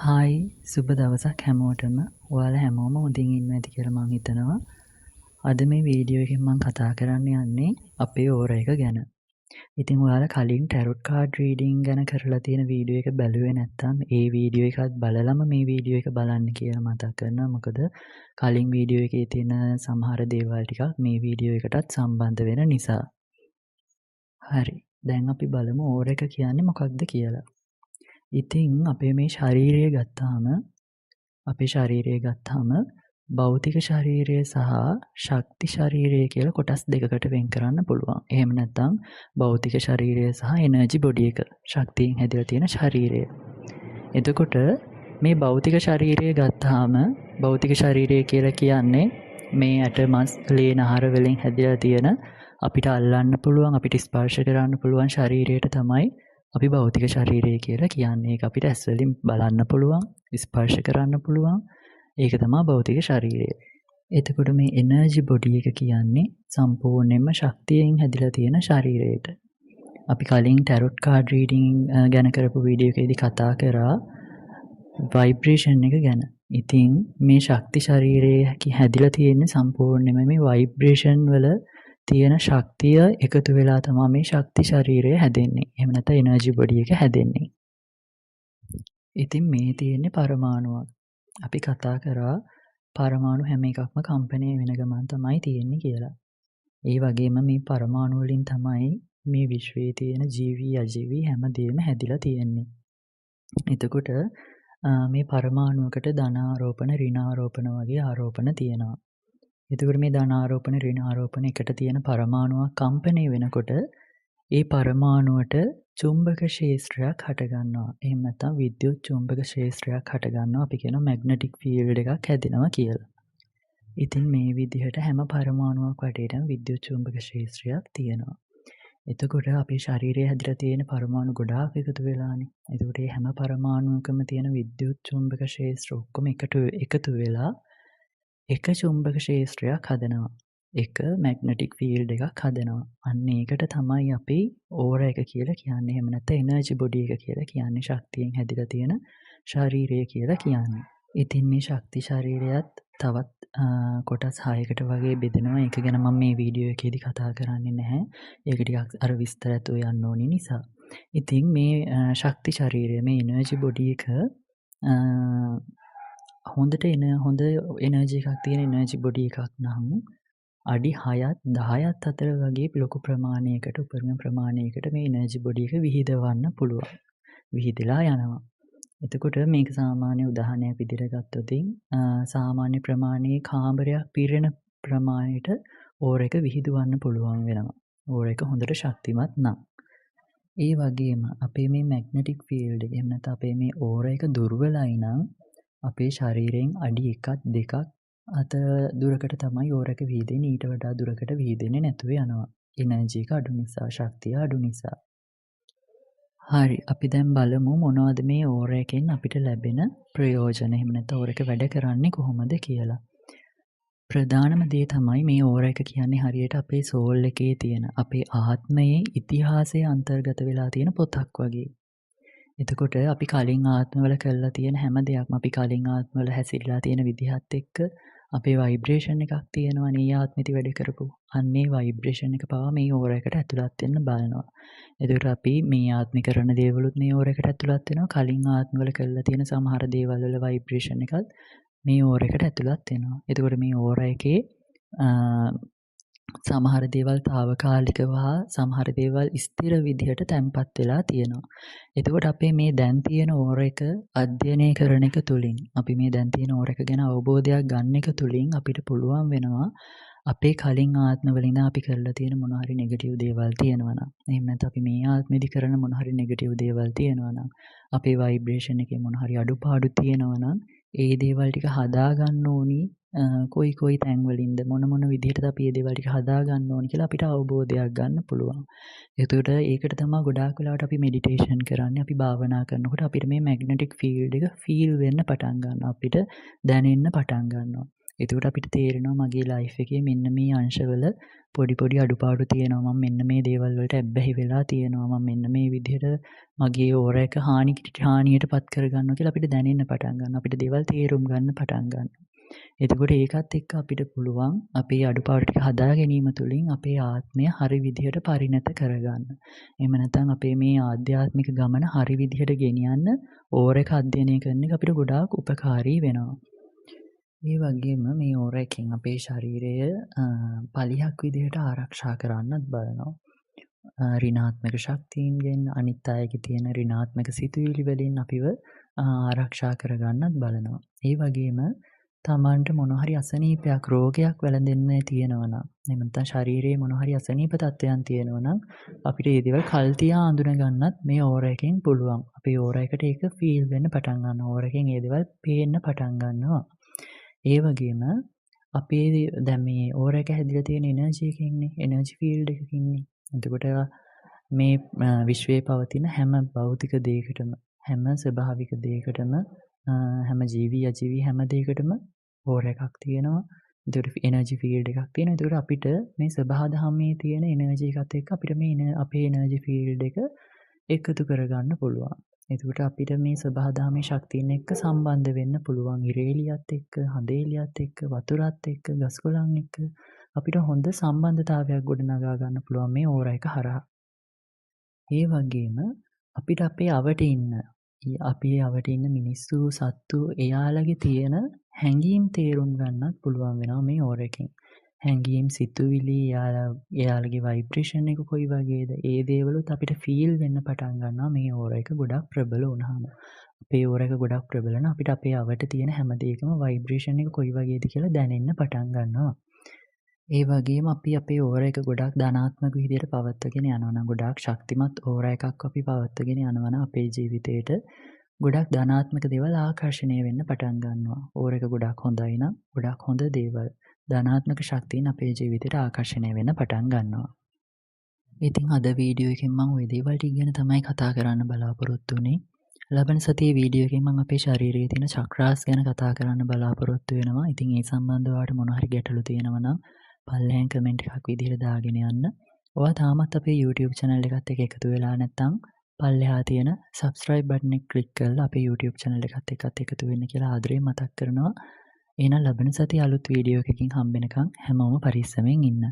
Hi, සුබ දවසක් හැමෝටම. ඔයාලා හැමෝම හොඳින් ඉන්නවා ඇති කියලා මං හිතනවා. අද මේ වීඩියෝ එකෙන් මං කතා කරන්න යන්නේ අපේ ඕරා එක ගැන. ඉතින් ඔයාලා කලින් ටැරොට් කාඩ් රීඩින් ගැන කරලා තියෙන වීඩියෝ එක බැලුවේ නැත්නම් ඒ වීඩියෝ එකත් බලලම මේ වීඩියෝ එක බලන්න කියලා මතක් කරනවා. මොකද කලින් වීඩියෝ එකේ තියෙන සමහර දේවල් ටිකක් මේ වීඩියෝ එකටත් සම්බන්ධ වෙන නිසා. හරි. දැන් අපි බලමු ඕරා එක කියන්නේ මොකක්ද කියලා. ඉතින් අපේ මේ ශරීරය ගත්තාම, අපේ ශරීරය ගත්තාම භෞතික ශරීරය සහ ශක්ති ශරීරය කියලා කොටස් දෙකකට වෙන් කරන්න පුළුවන්. එහෙම නැත්නම් භෞතික ශරීරය සහ එනර්ජි බොඩි එක, ශක්තියෙන් හැදිලා තියෙන ශරීරය. එතකොට මේ භෞතික ශරීරය ගත්තාම, භෞතික ශරීරය කියලා කියන්නේ මේ ඇට, මස්, ලේ, නහර වලින් හැදිලා තියෙන, අපිට අල්ලන්න පුළුවන්, අපිට ස්පර්ශ කරන්න පුළුවන් ශරීරයට තමයි අපි භෞතික ශරීරය කියලා කියන්නේ. ඒක අපිට ඇස් වලින් බලන්න පුළුවන්, ස්පර්ශ කරන්න පුළුවන්. ඒක තමයි භෞතික ශරීරය. එතකොට මේ එනර්ජි බොඩි එක කියන්නේ සම්පූර්ණයෙන්ම ශක්තියෙන් හැදිලා තියෙන ශරීරයට. අපි කලින් ටැරොට් කාඩ් රීඩින් ගැන කරපු වීඩියෝ එකේදී කතා කරා වයිබ්‍රේෂන් එක ගැන. ඉතින් මේ ශක්ති ශරීරය හැදිලා තියෙන්නේ සම්පූර්ණයෙන්ම මේ වයිබ්‍රේෂන් වල තියෙන ශක්තිය එකතු වෙලා තමයි මේ ශක්ති ශරීරය හැදෙන්නේ. එහෙම නැත්නම් එනර්ජි බොඩි එක හැදෙන්නේ. ඉතින් මේ තියෙන්නේ පරමාණුවක්. අපි කතා කරා පරමාණු හැම එකක්ම කම්පණය වෙන ගමන් තමයි තියෙන්නේ කියලා. ඒ වගේම මේ පරමාණු වලින් තමයි මේ විශ්වයේ තියෙන ජීවී අජීවී හැම දෙයක්ම හැදිලා තියෙන්නේ. එතකොට මේ පරමාණුවකට ධන ආරෝපණ, ඍණ ආරෝපණ වගේ ආරෝපණ තියෙනවා. එතකොට මේ ධන ආරෝපණ, ඍණ ආරෝපණ එකට තියෙන පරමාණුවක් කම්පණය වෙනකොට ඒ පරමාණුවට චුම්බක ක්ෂේත්‍රයක් හටගන්නවා. එහෙම නැත්නම් විද්‍යුත් චුම්බක ක්ෂේත්‍රයක් හටගන්නවා. අපි කියනවා මැග්නටික් ෆීල්ඩ් එකක් හැදෙනවා කියලා. ඉතින් මේ විදිහට හැම පරමාණුවක් වටේටම විද්‍යුත් චුම්බක ක්ෂේත්‍රයක් තියෙනවා. එතකොට අපේ ශරීරය හැදිලා තියෙන පරමාණු ගොඩාක් එකතු වෙලානේ. එතකොට මේ හැම පරමාණුවකම තියෙන විද්‍යුත් චුම්බක ක්ෂේත්‍ර ඔක්කොම එකතු වෙලා එක චුම්බක ක්ෂේත්‍රයක් හදනවා. එක මැග්නටික් ෆීල්ඩ් එකක් හදනවා. අන්න ඒකට තමයි අපි ඕරා එක කියලා කියන්නේ. එහෙම නැත්නම් එනර්ජි බොඩි එක කියලා කියන්නේ. ශක්තියෙන් හැදිලා තියෙන ශරීරය කියලා කියන්නේ. ඉතින් මේ ශක්ති ශරීරයත් තවත් කොටස් 6කට වගේ බෙදෙනවා. ඒක ගැන මම මේ වීඩියෝ එකේදී කතා කරන්නේ නැහැ. ඒක ටිකක් අර විස්තර ඇතුව යන්න ඕනි නිසා. ඉතින් මේ ශක්ති ශරීරය, මේ එනර්ජි බොඩි එක, හොඳට එන හොඳ එනර්ජි එකක් තියෙන එනර්ජි බොඩි එකක් නම් අඩි 6ත් 10ත් අතර වගේ ලොකු ප්‍රමාණයකට, උපරිම ප්‍රමාණයකට මේ එනර්ජි බොඩි එක විහිදවන්න පුළුවන්. විහිදලා යනවා. එතකොට මේක සාමාන්‍ය උදාහරණයක් විදිහට ගත්තොත්, සාමාන්‍ය ප්‍රමාණයේ කාමරයක් පිරෙන ප්‍රමාණයට ඕරා එක විහිදුවන්න පුළුවන් වෙනවා. ඕරා එක හොඳට ශක්තිමත් නම්. ඒ වගේම අපේ මේ මැග්නටික් ෆීල්ඩ් එක, එහෙම නැත්නම් අපේ මේ ඕරා එක දුර්වලයි නම්, අපේ ශරීරයෙන් අඩි එකක් දෙකක් අතර දුරකට තමයි ඕරා එක විහිදෙන්නේ. ඊට වඩා දුරකට විහිදෙන්නේ නැතුව යනවා. එනර්ජි එක අඩු නිසා, ශක්තිය අඩු නිසා. හරි, අපි දැන් බලමු මොනවද මේ ඕරා එකෙන් අපිට ලැබෙන ප්‍රයෝජන. එහෙම නැත්නම් ඕරා එක වැඩ කරන්නේ කොහොමද කියලා. ප්‍රධානම දේ තමයි මේ ඕරා එක කියන්නේ හරියට අපේ සෝල් එකේ තියෙන, අපේ ආත්මයේ ඉතිහාසය අන්තර්ගත වෙලා තියෙන පොතක් වගේ. එතකොට අපි කලින් ආත්මවල කරලා තියෙන හැම දෙයක්ම, අපි කලින් ආත්මවල හැසිරලා තියෙන විදිහත් එක්ක අපේ වයිබ්‍රේෂන් එකක් තියෙනවනේ ඒ ආත්මෙදි වැඩ කරපු. අන්න ඒ වයිබ්‍රේෂන් එක පවා මේ ඕරා එකට ඇතුළත් වෙන්න බලනවා. එතකොට අපි මේ ආත්මෙ කරන දේවලුත් මේ ඕරා එකට ඇතුළත් වෙනවා. කලින් ආත්මවල කරලා තියෙන සමහර දේවල් වල වයිබ්‍රේෂන් එකත් මේ ඕරා එකට ඇතුළත් වෙනවා. එතකොට මේ ඕරා එකේ සමහර දේවල් තාවකාලිකව හා සමහර දේවල් ස්ථිර විදිහට තැන්පත් වෙලා තියෙනවා. එතකොට අපේ මේ දැන් තියෙන ඕරා එක අධ්‍යයනය කරන එක තුලින්, අපි මේ දැන් තියෙන ඕරා එක ගැන අවබෝධයක් ගන්න එක තුලින් අපිට පුළුවන් වෙනවා අපේ කලින් ආත්මවල ඉඳන් අපි කරලා තියෙන මොන හරි නෙගටිව් දේවල් තියෙනවා නම්, එහෙම නැත්නම් අපි මේ ආත්මෙදි කරන මොන හරි නෙගටිව් දේවල් තියෙනවා නම්, අපේ වයිබ්‍රේෂන් එකේ මොන හරි අඩුපාඩු තියෙනවා නම්, ඒ දේවල් ටික හදාගන්න ඕනි කොයි කොයි තැන්වලින්ද, මොන මොන විදිහටද අපි මේ දේවල් ටික හදාගන්න ඕනි කියලා අපිට අවබෝධයක් ගන්න පුළුවන්. එතකොට ඒකට තමයි ගොඩාක් වෙලාවට අපි මෙඩිටේෂන් කරන්නේ. අපි භාවනා කරනකොට අපිට මේ මැග්නටික් ෆීල්ඩ් එක ෆීල් වෙන්න පටන් ගන්නවා. අපිට දැනෙන්න පටන් ගන්නවා. එතකොට අපිට තේරෙනවා මගේ ලයිෆ් එකේ මෙන්න මේ අංශවල පොඩි පොඩි අඩුපාඩු තියෙනවා. මම මෙන්න මේ දේවල් වලට ඇබ්බැහි වෙලා තියෙනවා. මම මෙන්න මේ විදිහට මගේ ඕරා එක හානියට පත් කරගන්නවා කියලා අපිට දැනෙන්න පටන් ගන්නවා. අපිට දේවල් තේරුම් ගන්න පටන් ගන්නවා. එතකොට ඒකත් එක්ක අපිට පුළුවන් අපේ අඩුපාඩු ටික හදා ගැනීම තුළින් අපේ ආත්මය හරි විදිහට පරිණත කරගන්න. එහෙම නැත්නම් අපේ මේ ආධ්‍යාත්මික ගමන හරි විදිහට ගෙනියන්න ඕරා එක අධ්‍යයනය කරන එක අපිට ගොඩාක් උපකාරී වෙනවා. ඒ වගේම මේ ඕරා එකෙන් අපේ ශරීරය පලිහක් විදිහට ආරක්ෂා කරන්නත් බලනවා. ඍණාත්මක ශක්තීන්ගෙන් අනිත් අයගේ තියෙන ඍණාත්මක සිතුවිලි වලින් අපිව ආරක්ෂා කරගන්නත් බලනවා. ඒ වගේම තමන්ට මොන හරි අසනීපයක් රෝගයක් වැළඳෙන්න තියෙනවා නම්, එහෙම නැත්නම් ශරීරයේ මොන හරි අසනීප තත්ත්වයන් තියෙනවා නම් අපිට ඒ දේවල් කල් තියා අඳුන ගන්නත් මේ ඕරා එකෙන් පුළුවන්. අපේ ඕරා එකට ඒක ෆීල් වෙන්න පටන් ගන්නවා. ඕරා එකෙන් ඒ දේවල් පේන්න පටන් ගන්නවා. ඒ වගේම අපේ දැන් මේ ඕරා එක හැදිලා තියෙන එනර්ජි එකකින්නේ, එනර්ජි ෆීල්ඩ් එකකින්නේ. එතකොට මේ විශ්වයේ පවතින හැම භෞතික දෙයකටම, හැම ස්වභාවික දෙයකටම, හැම ජීවී අජීවී හැම දෙයකටම ඕරා එකක් තියෙනවා. එතකොට එනර්ජි ෆීල්ඩ් එකක් තියෙනවා. එතකොට අපිට මේ සබහා දහමේ තියෙන එනර්ජි එකත් එක්ක අපිට මේ අපේ එනර්ජි ෆීල්ඩ් එක එකතු කරගන්න පුළුවන්. එතකොට අපිට මේ සබහා දහමේ ශක්තියින් එක්ක සම්බන්ධ වෙන්න පුළුවන්. ඉරේලියත් එක්ක, හඳ එළියත් එක්ක, වතුරත් එක්ක, ගස්කොළන් එක්ක අපිට හොඳ සම්බන්ධතාවයක් ගොඩනගා ගන්න පුළුවන් මේ ඕරා එක හරහා. ඒ වගේම අපිට අපේ අවට ඉන්න, අපේ අවට ඉන්න මිනිස්සු, සත්තු එයාලගේ තියෙන හැඟීම් තේරුම් ගන්නත් පුළුවන් වෙනවා මේ ඕරා එකෙන්. හැඟීම්, සිතුවිලි, එයාලගේ වයිබ්‍රේෂන් එක කොයි වගේද, ඒ දේවලුත් අපිට ෆීල් වෙන්න පටන් ගන්නවා මේ ඕරා එක ගොඩක් ප්‍රබල වුණාම. අපේ ඕරා එක ගොඩක් ප්‍රබල නම් අපිට අපේ අවට තියෙන හැම දෙයකම වයිබ්‍රේෂන් එක කොයි වගේද කියලා දැනෙන්න පටන් ගන්නවා. ඒ වගේම අපි අපේ ඕරා එක ගොඩක් ධනාත්මක විදියට පවත්වාගෙන යනවා නම්, ගොඩාක් ශක්තිමත් ඕරා එකක් අපි පවත්වාගෙන යනවා නම් අපේ ජීවිතේට ගොඩක් ධනාත්මක දේවල් ආකර්ෂණය වෙන්න පටන් ගන්නවා. ඕරා එක ගොඩක් හොඳයි නම් ගොඩක් හොඳ දේවල්, ධනාත්මක ශක්තියින් අපේ ජීවිතේට ආකර්ෂණය වෙන්න පටන් ගන්නවා. ඉතින් අද වීඩියෝ එකෙන් මම ඔය දේවල් ටික ගැන තමයි කතා කරන්න බලාපොරොත්තු වෙන්නේ. ලබන සතියේ වීඩියෝ එකෙන් මම අපේ ශරීරයේ තියෙන චක්‍රාස් ගැන කතා කරන්න බලාපොරොත්තු වෙනවා. ඉතින් ඒ සම්බන්ධව ඔයාලට මොන හරි ගැටලු තියෙනවා නම් පල්ලෙහාන් කමෙන්ට් එකක් විදිහට දාගෙන යන්න. ඔයා තාමත් අපේ YouTube channel එකත් එක්ක එකතු වෙලා නැත්නම් පල්ලෙහා තියෙන subscribe button එක ක්ලික් කරලා අපේ YouTube channel එකත් එක්කත් එකතු වෙන්න කියලා ආදරයෙන් මතක් කරනවා. එහෙනම් ලබන සතියේ අලුත් වීඩියෝ එකකින් හම්බෙනකන් හැමෝම පරිස්සමෙන් ඉන්න.